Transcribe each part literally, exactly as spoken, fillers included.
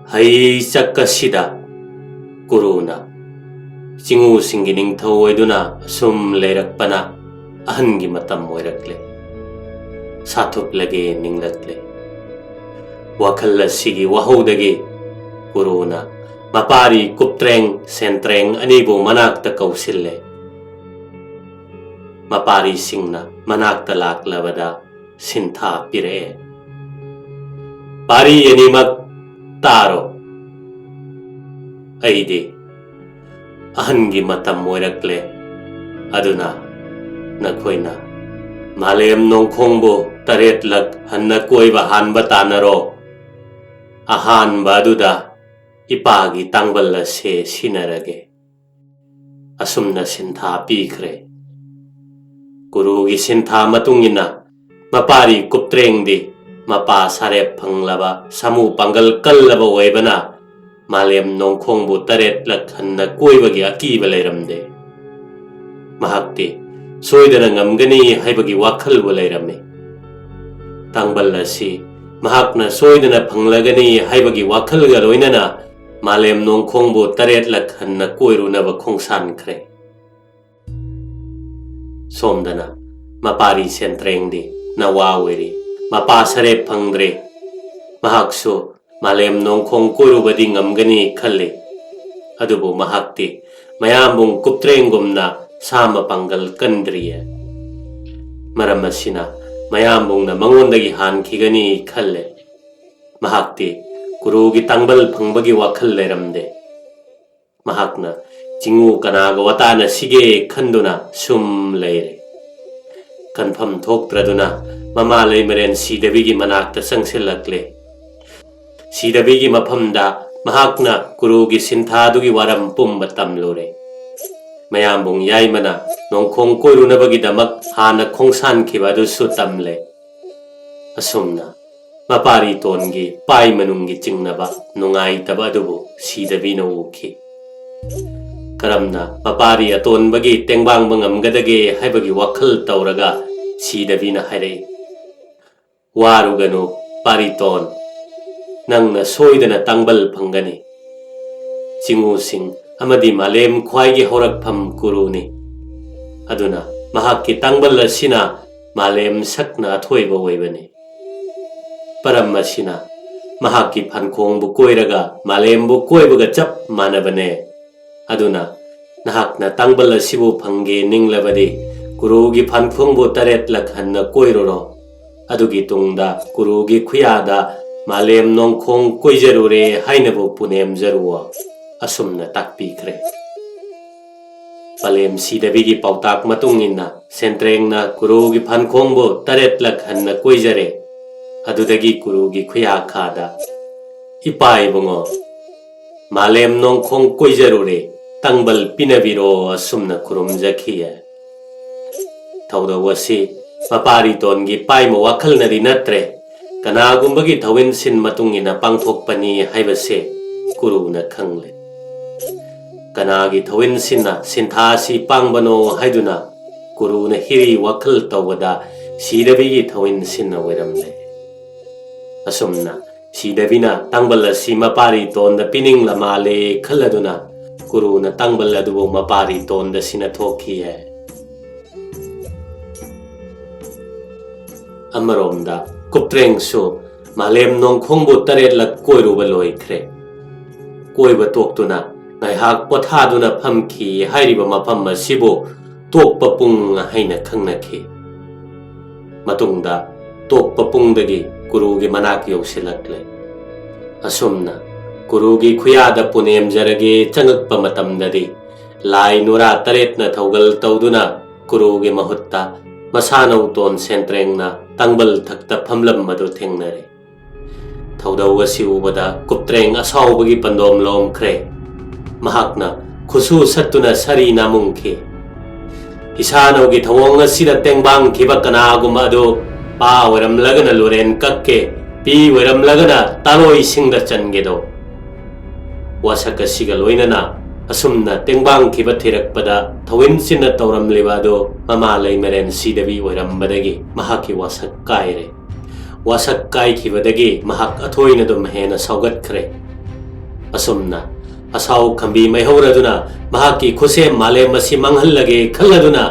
ꯍꯩꯆꯛ ꯑꯁꯤꯗ ꯀꯨꯔꯨꯅ ꯆꯤꯡꯎꯁꯤꯡꯒꯤ ꯅꯤꯡꯊꯧ ꯑꯣꯏꯗꯨꯅ ꯑꯁꯨꯝ ꯂꯩꯔꯛꯄꯅ ꯑꯍꯟꯒꯤ ꯃꯇꯝ ꯑꯣꯏꯔꯛꯂꯦ꯫ ꯁꯥꯊꯨꯞꯂꯒꯦ ꯅꯤꯡꯂꯛꯂꯦ꯫ ꯋꯥꯈꯜ ꯑꯁꯤꯒꯤ ꯋꯥꯍꯧꯗꯒꯤ ꯀꯨꯔꯨꯅ ꯃꯄꯥꯔꯤ ꯀꯨꯞꯇ꯭ꯔꯦꯡ ꯁꯦꯟꯇ꯭ꯔꯦꯡ ꯑꯅꯤꯕꯨ ꯃꯅꯥꯛꯇ ꯀꯧꯁꯤꯜꯂꯦ꯫ ꯃꯄꯥꯔꯤꯁꯤꯡꯅ ꯃꯅꯥꯛꯇ ꯂꯥꯛꯂꯕꯗ ꯁꯤꯟꯊꯥ ꯄꯤꯔꯛꯑꯦ꯫ "ꯄꯥꯔꯤ ꯑꯅꯤꯃꯛ ꯇꯥꯔꯣ꯫ ꯑꯩꯗꯤ ꯑꯍꯟꯒꯤ ꯃꯇꯝ ꯑꯣꯏꯔꯛꯂꯦ꯫ ꯑꯗꯨꯅ ꯅꯈꯣꯏꯅ ꯃꯥꯂꯦꯝ ꯅꯣꯡꯈꯣꯡꯕꯨ ꯇꯔꯦꯠꯂꯛ ꯍꯟꯅ ꯀꯣꯏꯕ ꯍꯥꯟꯕ ꯇꯥꯟꯅꯔꯣ꯫ ꯑꯍꯥꯟꯕ ꯑꯗꯨꯗ ꯏꯄꯥꯒꯤ ꯇꯥꯡꯕꯜ ꯑꯁꯦ ꯁꯤꯟꯅꯔꯒꯦ꯫" ꯑꯁꯨꯝꯅ ꯁꯤꯟꯊꯥ ꯄꯤꯈ꯭ꯔꯦ꯫ ꯀꯨꯔꯨꯒꯤ ꯁꯤꯟꯊꯥ ꯃꯇꯨꯡ ꯏꯟꯅ ꯃꯄꯥꯔꯤ ꯀꯨꯞꯇ꯭ꯔꯦꯡꯗꯤ ꯃꯄꯥ ꯁꯥꯔꯦꯞ ꯐꯪꯂꯕ ꯁꯥꯃꯨ ꯄꯥꯡꯒꯜ ꯀꯜꯂꯕ ꯑꯣꯏꯕꯅ ꯃꯥꯂꯦꯝ ꯅꯣꯡꯈꯣꯡꯕꯨ ꯇꯔꯦꯠꯂꯛ ꯍꯟꯅ ꯀꯣꯏꯕꯒꯤ ꯑꯀꯤꯕ ꯂꯩꯔꯝꯗꯦ꯫ ꯃꯍꯥꯛꯇꯤ ꯁꯣꯏꯗꯅ ꯉꯝꯒꯅꯤ ꯍꯥꯏꯕꯒꯤ ꯋꯥꯈꯜꯕꯨ ꯂꯩꯔꯝꯃꯤ꯫ ꯇꯥꯡꯕꯜ ꯑꯁꯤ ꯃꯍꯥꯛꯅ ꯁꯣꯏꯗꯅ ꯐꯪꯂꯒꯅꯤ ꯍꯥꯏꯕꯒꯤ ꯋꯥꯈꯜꯒ ꯂꯣꯏꯅꯅ ꯃꯥꯂꯦꯝ ꯅꯣꯡꯈꯣꯡꯕꯨ ꯇꯔꯦꯠꯂꯛ ꯍꯟꯅ ꯀꯣꯏꯔꯨꯅꯕ ꯈꯣꯡꯁꯥꯟꯈ꯭ꯔꯦ꯫ ꯁꯣꯝꯗꯅ ꯃꯄꯥꯔꯤ ꯁꯦꯟꯇ꯭ꯔꯦꯡꯗꯤ ꯅꯋꯥ ꯑꯣꯏꯔꯤ꯫ ꯃꯄꯥ ꯁꯔꯦꯞ ꯐꯪꯗ꯭ꯔꯦ꯫ ꯃꯍꯥꯛꯁꯨ ꯃꯥꯂꯦꯝ ꯅꯣꯡꯈꯣꯡ ꯀꯣꯏꯔꯨꯕꯗꯤ ꯉꯝꯒꯅꯤ ꯈꯜꯂꯤ꯫ ꯑꯗꯨꯕꯨ ꯃꯍꯥꯛꯇꯤ ꯃꯌꯥꯝꯕꯨꯡ ꯀꯨꯞꯇ꯭ꯔꯦꯡꯒꯨꯝꯅ ꯁꯥ ꯃꯄꯥꯡꯒꯜ ꯀꯟꯗ꯭ꯔꯤꯌꯦ꯫ ꯃꯔꯝ ꯑꯁꯤꯅ ꯃꯌꯥꯝꯕꯨꯡꯅ ꯃꯉꯣꯟꯗꯒꯤ ꯍꯥꯟꯈꯤꯒꯅꯤ ꯈꯜꯂꯦ꯫ ꯃꯍꯥꯛꯇꯤ ꯀꯨꯔꯨꯒꯤ ꯇꯥꯡꯕꯜ ꯐꯪꯕꯒꯤ ꯋꯥꯈꯜ ꯂꯩꯔꯝꯗꯦ꯫ ꯃꯍꯥꯛꯅ ꯆꯤꯡꯎ ꯀꯅꯥꯒ ꯋꯥꯇꯥꯅꯁꯤꯒꯦ ꯈꯟꯗꯨꯅ ꯁꯨꯝ ꯂꯩꯔꯦ꯫ ꯀꯟꯐꯝ ꯊꯣꯛꯇ꯭ꯔꯗꯨꯅ ꯃꯃꯥ ꯂꯩꯃꯔꯦꯟ ꯁꯤꯗꯕꯤꯒꯤ ꯃꯅꯥꯛꯇ ꯆꯪꯁꯤꯜꯂꯛꯂꯦ꯫ ꯁꯤꯗꯕꯤꯒꯤ ꯃꯐꯝꯗ ꯃꯍꯥꯛꯅ ꯀꯨꯔꯨꯒꯤ ꯁꯤꯟꯊꯥꯗꯨꯒꯤ ꯋꯥꯔꯝ ꯄꯨꯝꯕ ꯇꯝꯂꯨꯔꯦ꯫ ꯃꯌꯥꯝꯕꯨꯡ ꯌꯥꯏꯃꯅ ꯅꯣꯡꯈꯣꯡ ꯀꯣꯏꯔꯨꯅꯕꯒꯤꯗꯃꯛ ꯍꯥꯟꯅ ꯈꯣꯡꯁꯥꯟꯈꯤꯕ ꯑꯗꯨꯁꯨ ꯇꯝꯂꯦ꯫ ꯑꯁꯨꯝꯅ ꯃꯄꯥꯔꯤ ꯇꯣꯟꯒꯤ ꯄꯥꯏ ꯃꯅꯨꯡꯒꯤ ꯆꯤꯡꯅꯕ ꯅꯨꯡꯉꯥꯏꯇꯕ ꯑꯗꯨꯕꯨ ꯁꯤꯗꯕꯤꯅ ꯎꯈꯤ꯫ ꯀꯔꯝꯅ ꯃꯄꯥꯔꯤ ꯑꯇꯣꯟꯕꯒꯤ ꯇꯦꯡꯕꯥꯡꯕ ꯉꯝꯒꯗꯒꯦ ꯍꯥꯏꯕꯒꯤ ꯋꯥꯈꯜ ꯇꯧꯔꯒ ꯁꯤꯗꯕꯤꯅ ꯍꯥꯏꯔꯛꯏ, "ꯋꯥꯔꯨꯒꯅꯨ, ꯄꯥꯔꯤꯇꯣꯟ꯫ ꯅꯪꯅ ꯁꯣꯏꯗꯅ ꯇꯥꯡꯕꯜ ꯐꯪꯒꯅꯤ꯫ ꯆꯤꯉꯨꯁꯤꯡ ꯑꯃꯗꯤ ꯃꯥꯂꯦꯝ ꯈ꯭ꯋꯥꯏꯒꯤ ꯍꯧꯔꯛꯐꯝ ꯀꯨꯔꯨꯅꯤ꯫ ꯑꯗꯨꯅ ꯃꯍꯥꯛꯀꯤ ꯇꯥꯡꯕꯜ ꯑꯁꯤꯅ ꯃꯥꯂꯦꯝ ꯁꯛꯅ ꯑꯊꯣꯏꯕ ꯑꯣꯏꯕꯅꯤ꯫ ꯄꯔꯝ ꯑꯁꯤꯅ ꯃꯍꯥꯛꯀꯤ ꯐꯟꯈꯣꯡꯕꯨ ꯀꯣꯏꯔꯒ ꯃꯥꯂꯦꯝꯕꯨ ꯀꯣꯏꯕꯒ ꯆꯞ ꯃꯥꯟꯅꯕꯅꯦ꯫ ꯑꯗꯨꯅ ꯅꯍꯥꯛꯅ ꯇꯥꯡꯕꯜ ꯑꯁꯤꯕꯨ ꯐꯪꯒꯦ ꯅꯤꯡꯂꯕꯗꯤ ꯀꯨꯔꯨꯒꯤ ꯐꯟꯈꯣꯡꯕꯨ ꯇꯔꯦꯠꯂꯛ ꯍꯟꯅ ꯀꯣꯏꯔꯨꯔꯣ꯫ ꯑꯗꯨꯒꯤ ꯇꯨꯡꯗ ꯀꯨꯔꯨꯒꯤ ꯈꯨꯌꯥꯗ "ꯃꯥꯂꯦꯝ ꯅꯣꯡꯈꯣꯡ ꯀꯣꯏꯖꯔꯨꯔꯦ" ꯍꯥꯏꯅꯕꯨ ꯄꯨꯅꯦꯝꯖꯔꯨꯑꯣ꯫ ꯑꯁꯨꯝꯅ ꯇꯥꯛꯄꯤꯈ꯭ꯔꯦ꯫ ꯄꯂꯦꯝ ꯁꯤꯗꯕꯤꯒꯤ ꯄꯥꯎꯇꯥꯛ ꯃꯇꯨꯡ ꯏꯟꯅ ꯁꯦꯟꯇ꯭ꯔꯦꯡꯅ ꯀꯨꯔꯨꯒꯤ ꯐꯟꯈꯣꯡꯕꯨ ꯇꯔꯦꯠꯂꯛ ꯍꯟꯅ ꯀꯣꯏꯖꯔꯦ꯫ ꯑꯗꯨꯗꯒꯤ ꯀꯨꯔꯨꯒꯤ ꯈꯨꯌꯥꯈꯥꯗ, "ꯏꯄꯥ ꯏꯕꯨꯡꯉꯣ, ꯃꯥꯂꯦꯝ ꯅꯣꯡꯈꯣꯡ ꯀꯣꯏꯖꯔꯨꯔꯦ, ꯇꯥꯡꯕꯜ ꯄꯤꯅꯕꯤꯔꯣ" ꯑꯁꯨꯝꯅ ꯈꯨꯔꯨꯝꯖꯈꯤꯌꯦ꯫ ꯊꯧꯗꯧ ꯑꯁꯤ ꯃꯄꯥꯔꯤꯇꯣꯟꯒꯤ ꯄꯥꯏꯃ ꯋꯥꯈꯜꯅꯗꯤ ꯅꯠꯇ꯭ꯔꯦ꯫ ꯀꯅꯥꯒꯨꯝꯕꯒꯤ ꯊꯧꯏꯟꯁꯤꯟ ꯃꯇꯨꯡ ꯏꯟꯅ ꯄꯥꯡꯊꯣꯛꯄꯅꯤ ꯍꯥꯏꯕꯁꯦ ꯀꯨꯔꯨꯅ ꯈꯪꯂꯦ꯫ ꯀꯅꯥꯒꯤ ꯊꯧꯏꯟꯁꯤꯟꯅ ꯁꯤꯟꯊꯥ ꯑꯁꯤ ꯄꯥꯡꯕꯅꯣ ꯍꯥꯏꯗꯨꯅ ꯀꯨꯔꯨꯅ ꯍꯤꯔꯤ ꯋꯥꯈꯜ ꯇꯧꯕꯗ ꯁꯤꯗꯕꯤꯒꯤ ꯊꯧꯏꯟꯁꯤꯟꯅ ꯑꯣꯏꯔꯝꯂꯦ꯫ ꯑꯁꯨꯝꯅ ꯁꯤꯗꯕꯤꯅ ꯇꯥꯡꯕꯜ ꯑꯁꯤ ꯃꯄꯥꯔꯤꯇꯣꯟꯗ ꯄꯤꯅꯤꯡꯂ ꯃꯥꯜꯂꯦ ꯈꯜꯂꯗꯨꯅ ꯀꯨꯔꯨꯅ ꯇꯥꯡꯕꯜ ꯑꯗꯨꯕꯨ ꯃꯄꯥꯔꯤꯇꯣꯟꯗ ꯁꯤꯟꯅꯊꯣꯛꯈꯤꯌꯦ꯫ ꯑꯃꯔꯣꯝꯗ ꯀꯨꯞꯇ꯭ꯔꯦꯡꯁꯨ ꯃꯥꯂꯦꯝ ꯅꯣꯡꯈꯣꯡꯕꯨ ꯇꯔꯦꯠꯂꯛ ꯀꯣꯏꯔꯨꯕ ꯂꯣꯏꯈ꯭ꯔꯦ꯫ ꯀꯣꯏꯕ ꯇꯣꯛꯇꯨꯅ ꯉꯥꯏꯍꯥꯛ ꯄꯣꯊꯥꯗꯨꯅ ꯐꯝꯈꯤ ꯍꯥꯏꯔꯤꯕ ꯃꯐꯝ ꯑꯁꯤꯕꯨ ꯇꯣꯛꯄ ꯄꯨꯡ ꯍꯥꯏꯅ ꯈꯪꯅꯈꯤ꯫ ꯃꯇꯨꯡꯗ ꯇꯣꯛꯄ ꯄꯨꯡꯗꯒꯤ ꯀꯨꯔꯨꯒꯤ ꯃꯅꯥꯛ ꯌꯧꯁꯤꯜꯂꯛꯂꯦ꯫ ꯑꯁꯨꯝꯅ ꯀꯨꯔꯨꯒꯤ ꯈꯨꯌꯥꯗ ꯄꯨꯅꯦꯝꯖꯔꯒꯦ ꯆꯪꯉꯛꯄ ꯃꯇꯝꯗꯗꯤ ꯂꯥꯏ ꯅꯨꯔꯥ ꯇꯔꯦꯠꯅ ꯊꯧꯒꯜ ꯇꯧꯗꯨꯅ ꯀꯨꯔꯨꯒꯤ ꯃꯍꯨꯠꯇ ꯃꯁꯥꯅꯧ ꯇꯣꯟ ꯁꯦꯟꯇ꯭ꯔꯦꯡꯅ ꯇꯥꯡꯕꯜ ꯊꯛꯇ ꯐꯝꯂꯝꯕꯗꯨ ꯊꯦꯡꯅꯔꯦ꯫ ꯊꯧꯗꯧ ꯑꯁꯤ ꯎꯕꯗ ꯀꯨꯞꯇ꯭ꯔꯦꯡ ꯑꯁꯥꯎꯕꯒꯤ ꯄꯟꯗꯣꯝ ꯂꯣꯝꯈ꯭ꯔꯦ꯫ ꯃꯍꯥꯛꯅ ꯈꯨꯠꯁꯨ ꯁꯠꯇꯨꯅ ꯁꯥꯔꯤ ꯅꯥꯃꯨꯡꯈꯤ꯫ "ꯏꯁꯥꯅꯧꯒꯤ ꯊꯧꯑꯣꯡ ꯑꯁꯤꯗ ꯇꯦꯡꯕꯥꯡꯈꯤꯕ ꯀꯅꯥꯒꯨꯝꯕ ꯑꯗꯨ ꯄꯥ ꯑꯣꯏꯔꯝꯂꯒꯅ ꯂꯨꯔꯦꯟ ꯀꯛꯀꯦ, ꯄꯤ ꯑꯣꯏꯔꯝꯂꯒꯅ ꯇꯥꯂꯣꯏꯁꯤꯡꯗ ꯆꯟꯒꯦꯗꯣ"꯫ ꯋꯥꯁꯛ ꯑꯁꯤꯒ ꯂꯣꯏꯅꯅ ꯑꯁꯨꯝꯅ ꯇꯦꯡꯕꯥꯡꯈꯤꯕ ꯊꯤꯔꯛꯄꯗ ꯊꯧꯏꯟꯁꯤꯟꯅ ꯇꯧꯔꯝꯂꯤꯕ ꯑꯗꯨ ꯃꯃꯥ ꯂꯩꯃꯔꯦꯟ ꯁꯤꯗꯕꯤ ꯑꯣꯏꯔꯝꯕꯗꯒꯤ ꯃꯍꯥꯛꯀꯤ ꯋꯥꯁꯛ ꯀꯥꯏꯔꯦ꯫ ꯋꯥꯁꯛ ꯀꯥꯏꯈꯤꯕꯗꯒꯤ ꯃꯍꯥꯛ ꯑꯊꯣꯏꯅꯗꯨꯝ ꯍꯦꯟꯅ ꯁꯥꯎꯒꯠꯈ꯭ꯔꯦ꯫ ꯑꯁꯨꯝꯅ ꯑꯁꯥꯎ ꯈꯝꯕꯤ ꯃꯩꯍꯧꯔꯗꯨꯅ ꯃꯍꯥꯛꯀꯤ ꯈꯨꯠꯁꯦꯝ ꯃꯥꯂꯦꯝ ꯑꯁꯤ ꯃꯥꯡꯍꯜꯂꯒꯦ ꯈꯜꯂꯗꯨꯅ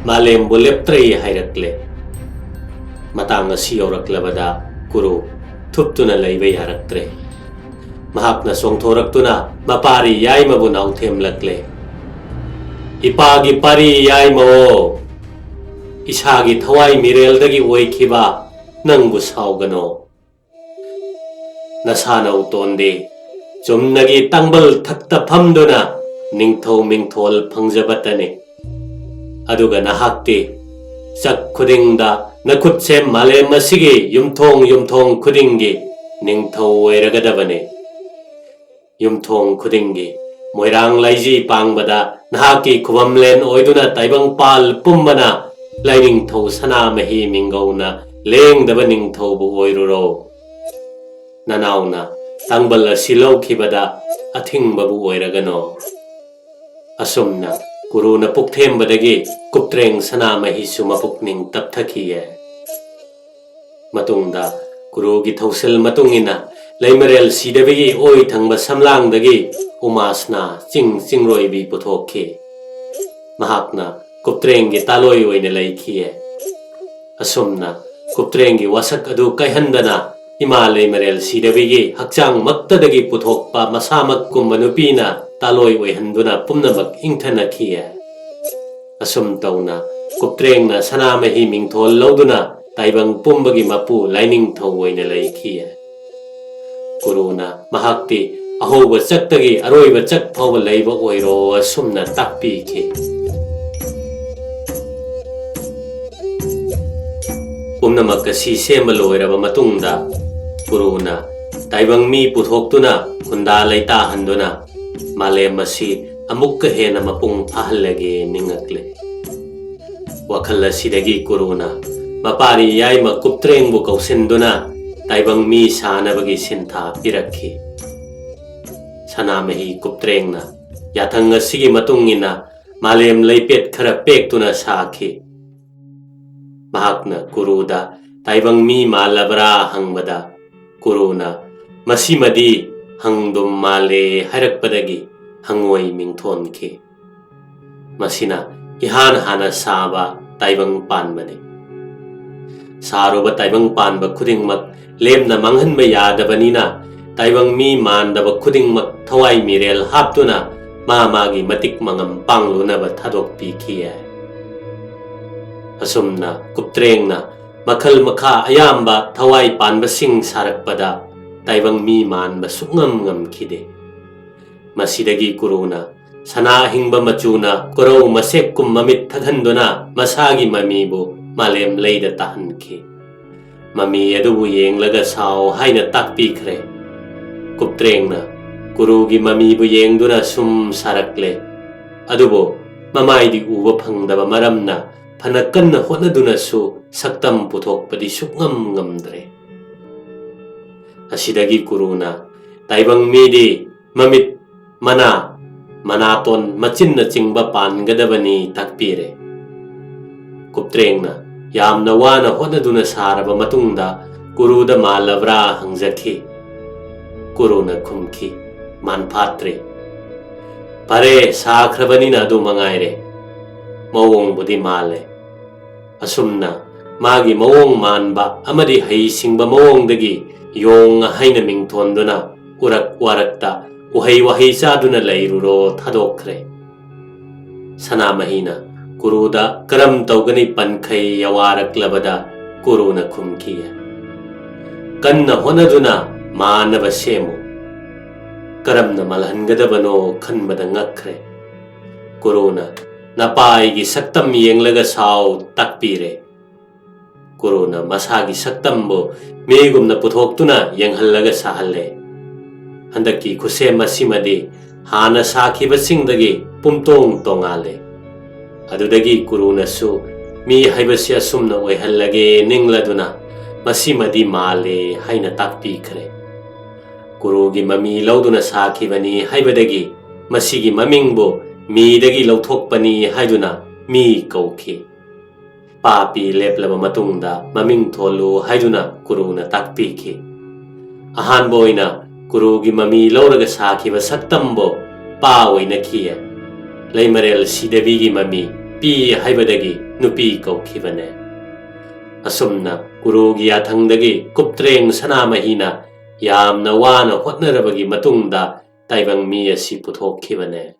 ꯃꯥꯂꯦꯝꯕꯨ ꯂꯦꯞꯇ꯭ꯔꯩ ꯍꯥꯏꯔꯛꯂꯦ꯫ ꯃꯇꯥꯡ ꯑꯁꯤ ꯌꯧꯔꯛꯂꯕꯗ ꯀꯨꯔꯨ ꯊꯨꯞꯇꯨꯅ ꯂꯩꯕ ꯌꯥꯔꯛꯇ꯭ꯔꯦ꯫ ꯃꯍꯥꯛꯅ ꯆꯣꯡꯊꯣꯔꯛꯇꯨꯅ ꯃꯄꯥꯔꯤ ꯌꯥꯏꯃꯕꯨ ꯅꯥꯎꯊꯦꯝꯂꯛꯂꯦ꯫ "ꯏꯄꯥꯒꯤ ꯄꯥꯔꯤ ꯌꯥꯏꯃꯑꯣ, ꯏꯁꯥꯒꯤ ꯊꯋꯥꯏ ꯃꯤꯔꯦꯜꯗꯒꯤ ꯑꯣꯏꯈꯤꯕ ꯅꯪꯕꯨ ꯁꯥꯎꯒꯅꯣ꯫ ꯅꯁꯥꯅꯧ ꯇꯣꯟꯗꯦ, ꯆꯨꯝꯅꯒꯤ ꯇꯥꯡꯕꯜ ꯊꯛꯇ ꯐꯝꯗꯨꯅ ꯅꯤꯡꯊꯧ ꯃꯤꯡꯊꯣꯜ ꯐꯪꯖꯕꯇꯅꯤ꯫ ꯑꯗꯨꯒ ꯅꯍꯥꯛꯇꯤ ꯆꯛ ꯈꯨꯗꯤꯡꯗ ꯅꯈꯨꯠꯁꯦꯝ ꯃꯥꯂꯦꯝ ꯑꯁꯤꯒꯤ ꯌꯨꯝꯊꯣꯡ ꯌꯨꯝꯊꯣꯡ ꯈꯨꯗꯤꯡꯒꯤ ꯅꯤꯡꯊꯧ ꯑꯣꯏꯔꯒꯗꯕꯅꯤ꯫ ꯌꯨꯝꯊꯣꯡ ꯈꯨꯗꯤꯡꯒꯤ ꯃꯣꯏꯔꯥꯡ ꯂꯥꯏꯖꯤ ꯄꯥꯡꯕꯗ ꯅꯍꯥꯛꯀꯤ ꯈꯨꯕꯝꯂꯦꯟ ꯑꯣꯏꯗꯨꯅ ꯇꯥꯏꯕꯪꯄꯥꯜ ꯄꯨꯝꯕꯅ ꯂꯥꯏꯅꯤꯡꯊꯧ ꯁꯅꯥꯃꯍꯤ ꯃꯤꯡꯒꯧꯅ ꯂꯦꯡꯗꯕ ꯅꯤꯡꯊꯧꯕꯨ ꯑꯣꯏꯔꯨꯔꯣ꯫ ꯅꯅꯥꯎꯅ ꯇꯥꯡꯕꯜ ꯑꯁꯤ ꯂꯧꯈꯤꯕꯗ ꯑꯊꯤꯡꯕꯕꯨ ꯑꯣꯏꯔꯒꯅꯣ꯫" ꯑꯁꯨꯝꯅ ꯀꯨꯔꯨꯅ ꯄꯨꯛꯊꯦꯝꯕꯗꯒꯤ ꯀꯨꯞꯇ꯭ꯔꯦꯡ ꯁꯅꯥꯃꯍꯤꯁꯨ ꯃꯄꯨꯛꯅꯤꯡ ꯇꯞꯊꯈꯤꯌꯦ꯫ ꯃꯇꯨꯡꯗ ꯀꯨꯔꯨꯒꯤ ꯊꯧꯁꯤꯜ ꯃꯇꯨꯡ ꯏꯟꯅ ꯂꯩꯃꯔꯦꯜ ꯁꯤꯗꯕꯤꯒꯤ ꯑꯣꯏ ꯊꯪꯕ ꯁꯝꯂꯥꯡꯗꯒꯤ ꯎꯃꯥꯁꯅꯥ ꯆꯤꯡ ꯆꯤꯡꯔꯣꯏꯕꯤ ꯄꯨꯊꯣꯛꯈꯤ꯫ ꯃꯍꯥꯛꯅ ꯀꯨꯞꯇ꯭ꯔꯦꯡꯒꯤ ꯇꯥꯂꯣꯏ ꯑꯣꯏꯅ ꯂꯩꯈꯤꯌꯦ꯫ ꯑꯁꯨꯝꯅ ꯀꯨꯞꯇ꯭ꯔꯦꯡꯒꯤ ꯋꯥꯁꯛ ꯑꯗꯨ ꯀꯥꯏꯍꯟꯗꯅ ꯏꯃꯥ ꯂꯩꯃꯔꯦꯜ ꯁꯤꯗꯕꯤꯒꯤ ꯍꯛꯆꯥꯡꯃꯛꯇꯗꯒꯤ ꯄꯨꯊꯣꯛꯄ ꯃꯁꯥꯃꯛꯀꯨꯝꯕ ꯅꯨꯄꯤꯅ ꯇꯥꯂꯣꯏ ꯑꯣꯏꯍꯟꯗꯨꯅ ꯄꯨꯝꯅꯃꯛ ꯏꯪꯊꯅꯈꯤꯌꯦ꯫ ꯑꯁꯨꯝ ꯇꯧꯅ ꯀꯨꯞꯇ꯭ꯔꯦꯡꯅ ꯁꯅꯥꯃꯍꯤ ꯃꯤꯡꯊꯣꯜ ꯂꯧꯗꯨꯅ ꯇꯥꯏꯕꯪ ꯄꯨꯝꯕꯒꯤ ꯃꯄꯨ ꯂꯥꯏꯅꯤꯡꯊꯧ ꯑꯣꯏꯅ ꯂꯩꯈꯤꯌꯦ꯫ ꯀꯨꯔꯨꯅ ꯃꯍꯥꯛꯇꯤ ꯑꯍꯧꯕ ꯆꯛꯇꯒꯤ ꯑꯔꯣꯏꯕ ꯆꯛ ꯐꯥꯎꯕ ꯂꯩꯕ ꯑꯣꯏꯔꯣ ꯑꯁꯨꯝꯅ ꯇꯥꯛꯄꯤꯈꯤ꯫ ꯄꯨꯝꯅꯃꯛ ꯑꯁꯤ ꯁꯦꯝꯕ ꯂꯣꯏꯔꯕ ꯃꯇꯨꯡꯗ ꯀꯨꯔꯨꯅ ꯇꯥꯏꯕꯪ ꯃꯤ ꯄꯨꯊꯣꯛꯇꯨꯅ ꯈꯨꯟꯗꯥ ꯂꯩꯇꯥꯍꯟꯗꯨꯅ ꯃꯥꯂꯦꯝ ꯑꯁꯤ ꯑꯃꯨꯛꯀ ꯍꯦꯟꯅ ꯃꯄꯨꯡ ꯐꯥꯍꯜꯂꯒꯦ ꯅꯤꯡꯉꯛꯂꯦ꯫ ꯋꯥꯈꯜ ꯑꯁꯤꯗꯒꯤ ꯀꯨꯔꯨꯅ ꯃꯄꯥꯔꯤ ꯌꯥꯏꯃ ꯀꯨꯞꯇ꯭ꯔꯦꯡꯕꯨ ꯀꯧꯁꯤꯟꯗꯨꯅ ꯇꯥꯏꯕꯪ ꯃꯤ ꯁꯥꯅꯕꯒꯤ ꯁꯤꯟꯊꯥ ꯄꯤꯔꯛꯈꯤ꯫ ꯁꯅꯥꯃꯍꯤ ꯀꯨꯞꯇ꯭ꯔꯦꯡꯅ ꯌꯥꯊꯪ ꯑꯁꯤꯒꯤ ꯃꯇꯨꯡ ꯏꯟꯅ ꯃꯥꯂꯦꯝ ꯂꯩꯄꯦꯠ ꯈꯔ ꯄꯦꯛꯇꯨꯅ ꯁꯥꯈꯤ꯫ ꯃꯍꯥꯛꯅ ꯀꯨꯔꯨꯗ ꯇꯥꯏꯕꯪ ꯃꯤ ꯃꯥꯜꯂꯕ꯭ꯔꯥ ꯍꯪꯕꯗ ꯀꯨꯔꯨꯅ "ꯃꯁꯤꯃꯗꯤ ꯍꯪꯗꯨꯝ ꯃꯥꯜꯂꯦ" ꯍꯥꯏꯔꯛꯄꯗꯒꯤ ꯍꯪꯉꯣꯏ ꯃꯤꯡꯊꯣꯟꯈꯤ꯫ ꯃꯁꯤꯅ ꯏꯍꯥꯟ ꯍꯥꯟꯅ ꯁꯥꯕ ꯇꯥꯏꯕꯪ ꯄꯥꯟꯕꯅꯤ꯫ ꯁꯥꯔꯨꯕ ꯇꯥꯏꯕꯪ ꯄꯥꯟꯕ ꯈꯨꯗꯤꯡꯃꯛ ꯂꯦꯝꯅ ꯃꯥꯡꯍꯟꯕ ꯌꯥꯗꯕꯅꯤꯅ, ꯇꯥꯏꯕꯪ ꯃꯤ ꯃꯥꯟꯗꯕ ꯈꯨꯗꯤꯡꯃꯛ ꯊꯋꯥꯏ ꯃꯤꯔꯦꯜ ꯍꯥꯞꯇꯨꯅ ꯃꯥ ꯃꯥꯒꯤ ꯃꯇꯤꯛ ꯃꯉꯝ ꯄꯥꯡꯂꯨꯅꯕ ꯊꯥꯗꯣꯛꯄꯤꯈꯤ ꯍꯥꯏ꯫ ꯑꯁꯨꯝꯅ ꯀꯨꯞꯇ꯭ꯔꯦꯡꯅ ꯃꯈꯜ ꯃꯈꯥ ꯑꯌꯥꯝꯕ ꯊꯋꯥꯏ ꯄꯥꯟꯕꯁꯤꯡ ꯁꯥꯔꯛꯄꯗ ꯇꯥꯏꯕꯪ ꯃꯤ ꯃꯥꯟꯕ ꯁꯨꯛꯉꯝ ꯉꯝꯈꯤꯗꯦ꯫ ꯃꯁꯤꯗꯒꯤ ꯀꯨꯔꯨꯅ ꯁꯅꯥ ꯑꯍꯤꯡꯕ ꯃꯆꯨꯅ ꯀꯣꯔꯧ ꯃꯁꯦꯛꯀꯨꯝ ꯃꯃꯤꯠ ꯊꯛꯍꯟꯗꯨꯅ ꯃꯁꯥꯒꯤ ꯃꯃꯤꯕꯨ ꯃꯥꯂꯦꯝ ꯂꯩꯗ ꯇꯥꯍꯟꯈꯤ꯫ "ꯃꯃꯤ ꯑꯗꯨꯕꯨ ꯌꯦꯡꯂꯒ ꯁꯥꯎ" ꯍꯥꯏꯅ ꯇꯥꯛꯄꯤꯈ꯭ꯔꯦ꯫ ꯀꯨꯞꯇ꯭ꯔꯦꯡꯅ ꯀꯨꯔꯨꯒꯤ ꯃꯃꯤꯕꯨ ꯌꯦꯡꯗꯨꯅ ꯁꯨꯝ ꯁꯥꯔꯛꯂꯦ꯫ ꯑꯗꯨꯕꯨ ꯃꯃꯥꯏꯗꯤ ꯎꯕ ꯐꯪꯗꯕ ꯃꯔꯝꯅ ꯐꯅ ꯀꯟꯅ ꯍꯣꯠꯅꯗꯨꯅꯁꯨ ꯁꯛꯇꯝ ꯄꯨꯊꯣꯛꯄꯗꯤ ꯁꯨꯛꯉꯝ ꯉꯝꯗ꯭ꯔꯦ꯫ ꯑꯁꯤꯗꯒꯤ ꯀꯨꯔꯨꯅ ꯇꯥꯏꯕꯪ ꯃꯤꯗꯤ ꯃꯃꯤꯠ, ꯃꯅꯥ, ꯃꯅꯥꯇꯣꯟ, ꯃꯆꯤꯟꯅꯆꯤꯡꯕ ꯄꯥꯟꯒꯗꯕꯅꯤ ꯇꯥꯛꯄꯤꯔꯦ꯫ ꯀꯨꯞꯇ꯭ꯔꯦꯡꯅ ꯌꯥꯝꯅ ꯋꯥꯅ ꯍꯣꯠꯅꯗꯨꯅ ꯁꯥꯔꯕ ꯃꯇꯨꯡꯗ ꯀꯨꯔꯨꯗ ꯃꯥꯜꯂꯕ꯭ꯔꯥ ꯍꯪꯖꯈꯤ꯫ ꯀꯨꯔꯨꯅ ꯈꯨꯝꯈꯤ, "ꯃꯥꯟꯐꯥꯠꯇ꯭ꯔꯤ꯫" "ꯐꯔꯦ, ꯁꯥꯈ꯭ꯔꯕꯅꯤꯅ ꯑꯗꯨ ꯃꯉꯥꯏꯔꯦ꯫ ꯃꯑꯣꯡꯕꯨꯗꯤ ꯃꯥꯜꯂꯦ꯫" ꯑꯁꯨꯝꯅ ꯃꯥꯒꯤ ꯃꯑꯣꯡ ꯃꯥꯟꯕ ꯑꯃꯗꯤ ꯍꯩꯁꯤꯡꯕ ꯃꯑꯣꯡꯗꯒꯤ ꯌꯣꯡ ꯍꯥꯏꯅ ꯃꯤꯡꯊꯣꯟꯗꯨꯅ ꯎꯔꯛ ꯋꯥꯔꯛꯇ ꯎꯍꯩ ꯋꯥꯍꯩ ꯆꯥꯗꯨꯅ ꯂꯩꯔꯨꯔꯣ ꯊꯥꯗꯣꯛꯈ꯭ꯔꯦ꯫ ꯁꯅꯥꯃꯍꯤꯅ ꯀꯨꯔꯨꯗ ꯀꯔꯝ ꯇꯧꯒꯅꯤ ꯄꯟꯈꯩ ꯌꯋꯥꯔꯛꯂꯕꯗ ꯀꯨꯔꯨꯅ ꯈꯨꯝꯈꯤ, "ꯀꯟꯅ ꯍꯣꯠꯅꯗꯨꯅ ꯃꯥꯟꯅꯕ ꯁꯦꯝꯃꯨ꯫ ꯀꯔꯝꯅ ꯃꯥꯜꯍꯟꯒꯗꯕꯅꯣ ꯈꯟꯕꯗ ꯉꯛꯈ꯭ꯔꯦ꯫" ꯀꯨꯔꯨꯅ "ꯅꯄꯥꯏꯒꯤ ꯁꯛꯇꯝ ꯌꯦꯡꯂꯒ ꯁꯥꯎ" ꯇꯥꯛꯄꯤꯔꯦ꯫ ꯀꯨꯔꯨꯅ ꯃꯁꯥꯒꯤ ꯁꯛꯇꯝꯕꯨ ꯃꯤꯒꯨꯝꯅ ꯄꯨꯊꯣꯛꯇꯨꯅ ꯌꯦꯡꯍꯜꯂꯒ ꯁꯥꯍꯜꯂꯦ꯫ ꯍꯟꯗꯛꯀꯤ ꯈꯨꯠꯁꯦꯝ ꯑꯁꯤꯃꯗꯤ ꯍꯥꯟꯅ ꯁꯥꯈꯤꯕꯁꯤꯡꯗꯒꯤ ꯄꯨꯝꯇꯣꯡ ꯇꯣꯉꯥꯜꯂꯦ꯫ ꯑꯗꯨꯗꯒꯤ ꯀꯨꯔꯨꯅꯁꯨ "ꯃꯤ ꯍꯥꯏꯕꯁꯤ ꯑꯁꯨꯝꯅ ꯑꯣꯏꯍꯜꯂꯒꯦ" ꯅꯤꯡꯂꯗꯨꯅ "ꯃꯁꯤꯃꯗꯤ ꯃꯥꯜꯂꯦ" ꯍꯥꯏꯅ ꯇꯥꯛꯄꯤꯈ꯭ꯔꯦ꯫ ꯀꯨꯔꯨꯒꯤ ꯃꯃꯤ ꯂꯧꯗꯨꯅ ꯁꯥꯈꯤꯕꯅꯤ ꯍꯥꯏꯕꯗꯒꯤ ꯃꯁꯤꯒꯤ ꯃꯃꯤꯡꯕꯨ ꯃꯤꯗꯒꯤ ꯂꯧꯊꯣꯛꯄꯅꯤ ꯍꯥꯏꯗꯨꯅ ꯃꯤ ꯀꯧꯈꯤ꯫ ꯄꯥ ꯄꯤ ꯂꯦꯞꯂꯕ ꯃꯇꯨꯡꯗ ꯃꯃꯤꯡ ꯊꯣꯜꯂꯨ ꯍꯥꯏꯗꯨꯅ ꯀꯨꯔꯨꯅ ꯇꯥꯛꯄꯤꯈꯤ꯫ ꯑꯍꯥꯟꯕ ꯑꯣꯏꯅ ꯀꯨꯔꯨꯒꯤ ꯃꯃꯤ ꯂꯧꯔꯒ ꯁꯥꯈꯤꯕ ꯁꯛꯇꯝꯕꯨ ꯄꯥ ꯑꯣꯏꯅ ꯈꯤꯌꯦ꯫ ꯂꯩꯃꯔꯦꯜ ꯁꯤꯗꯦꯕꯤꯒꯤ ꯃꯃꯤ ꯄꯤ ꯍꯥꯏꯕꯗꯒꯤ ꯅꯨꯄꯤ ꯀꯧꯈꯤꯕꯅꯦ꯫ ꯑꯁꯨꯝꯅ ꯀꯨꯔꯨꯒꯤ ꯌꯥꯊꯪꯗꯒꯤ ꯀꯨꯞꯇ꯭ꯔꯦꯡ ꯁꯅꯥꯃꯍꯤꯅ ꯌꯥꯝꯅ ꯋꯥꯅ ꯍꯣꯠꯅꯔꯕꯒꯤ ꯃꯇꯨꯡꯗ ꯇꯥꯏꯕꯪ ꯃꯤ ꯑꯁꯤ ꯄꯨꯊꯣꯛꯈꯤꯕꯅꯦ꯫